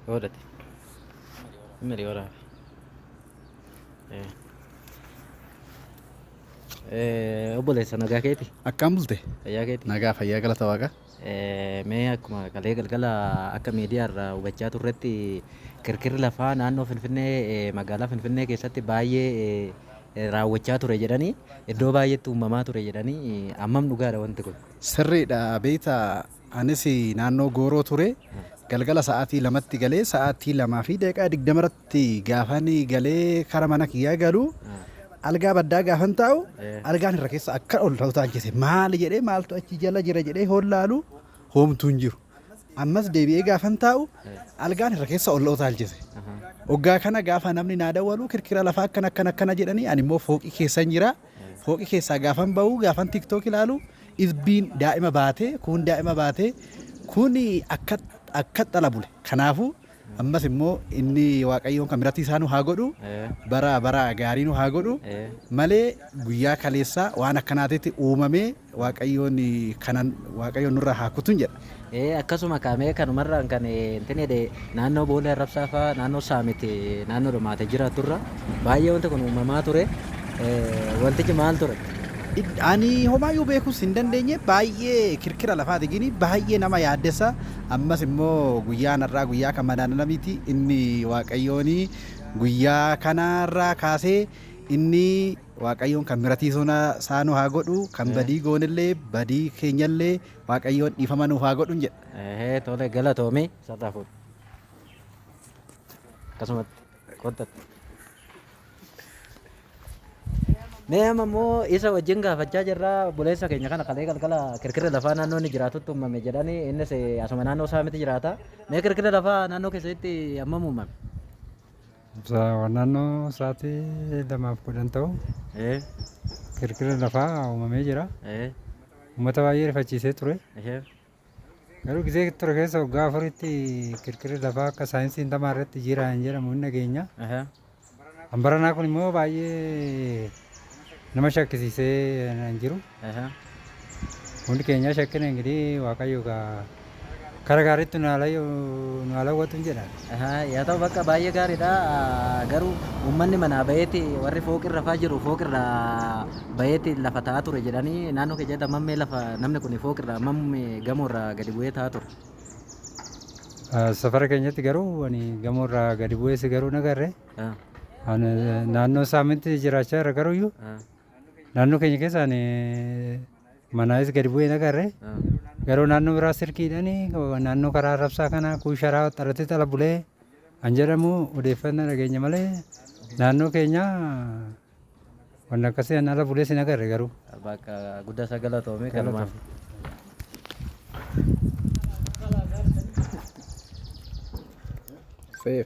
Oodhate. Miri waraabee. Obboleessa, nagaa keeti? Akkam bulte? Fayyaa keeti? Nagaa, fayyaa, galata Waaqaa. Mee akkuma kalee galgala akka miidiyaa irraa hubachaa turretti, kirkirri lafaa naannoo Finfinnee, magaalaa Finfinnee keessatti baay'ee raawwachaa ture jedhanii, iddoo baay'eetti uumamaa ture jedhanii, hammam dhugaadha wanti kun? Sirriidha, beektaa, anis naannoo Gooroo ture. Galgala sa'aatii 2tti galee, sa'aatii 2:20 irratti gaafan galee kara mana kiyyaa galu, algaa baddaa gaafan taa'u, algaan irra keessa akka ol ta'u taachise. Maali jedhee, maaltu achi jala jira jedhee hollaalu, hoomtuu hin jiru. Ammas deebi'ee gaafan taa'u, algaan irra keessa ol utaalchise. Waggaa kana gaafa namni naa dawwalu, kirkira lafaa akkana akkana akkana jedhanii, ani immoo fooqii keessan jira. Fooqii keessaa gaafan bahu, gaafan TikTok ilaalu, izbiin daa'ima baatee kun, daa'ima baatee kun akka akka dhala bule. Kanaafuu ammas immoo inni Waaqayyoon kan biratti isaa nu haa godhu, bara bara gaarii nu haa godhu malee, guyyaa kaleessaa waan akkanaatitti uumamee, Waaqayyoon kanan Waaqayyoon nurraa haa kutun jedha. Akkasuma kaamee kanumarraan kan intin jedhe, naannoo Boolee Arrabsaa fa'aa, naannoo Saamit, naannoo dhumaate jiraaturra baay'ee wanti kun uumamaa ture. Wantichi maal ture? Ani homaayyuu beekuus hin dandeenye. Baay'ee kirkira lafaati gini baay'ee nama yaaddessa. Ammas immoo guyyaan har'aa guyyaa kan madaanalamiiti. Inni Waaqayyoon guyyaa kanarraa kaasee, inni Waaqayyoon kan miratii isaa nu haa godhu, kan badii goonillee, badii keenyallee Waaqayyoon dhiifama nuuf haa godhu jedha. Tole, galatoomii, sarraa fuudhu. Akkasumatti qottatti. Mee amma immoo isa wajjin gaafachaa jirra, obboleessa keenya kana. Kalee galgala kirkirri lafaa naannoo inni jiraatutti uumame jedhanii, innis asuma naannoo isaa miti jiraata. Mee kirkirri lafaa naannoo keessatti hammam uumame? Naannoo sa'aatii 2:10 ta'u kirkirri lafaa uumamee jira. Uummata baay'ee rifachiisee ture. Garuu gisee ture keessa waggaa 4tti kirkirri lafaa akka saayinsiin tamaa irratti jira hin jedhamu, hin dhageenya. Kan baranaa kun immoo baay'ee nama shakkisiisee hin jiru. Hundi keenya shakkina, ingirii Waaqayyo gaa kara gaariitti nu haa lawwatu hin jedha. Yaa ta'u, bakka baay'ee gaariidha. Garuu uummanni manaa baheeti, warri fooqirra faa jiru fooqirra baheeti lafa taa'aa ture jedhanii, naannoo keessatti hammam lafa namni kun fooqirra, hammam gamoorraa gadi bu'ee taa'aa ture? Safara keenyatti garuu ani gamoorraa gadi bu'ees garuu nagarre. Ani naannoo Saamitti jiraachaa jira, garuuyyuu naannoo keenya keessa ani manaayis gadi bu'ee nagarre. Garuu naannoo biraa sirkiidhaan naannoo karaa Rabsaa kana kuusharaa xalatee xala bulee kan jedhamu odeeffannoo dhageenya malee, naannoo keenya wanni akkasii an ala bulees hin agarre garuu. Bakka guddaa isa galatoomee kanumaaf. Safe.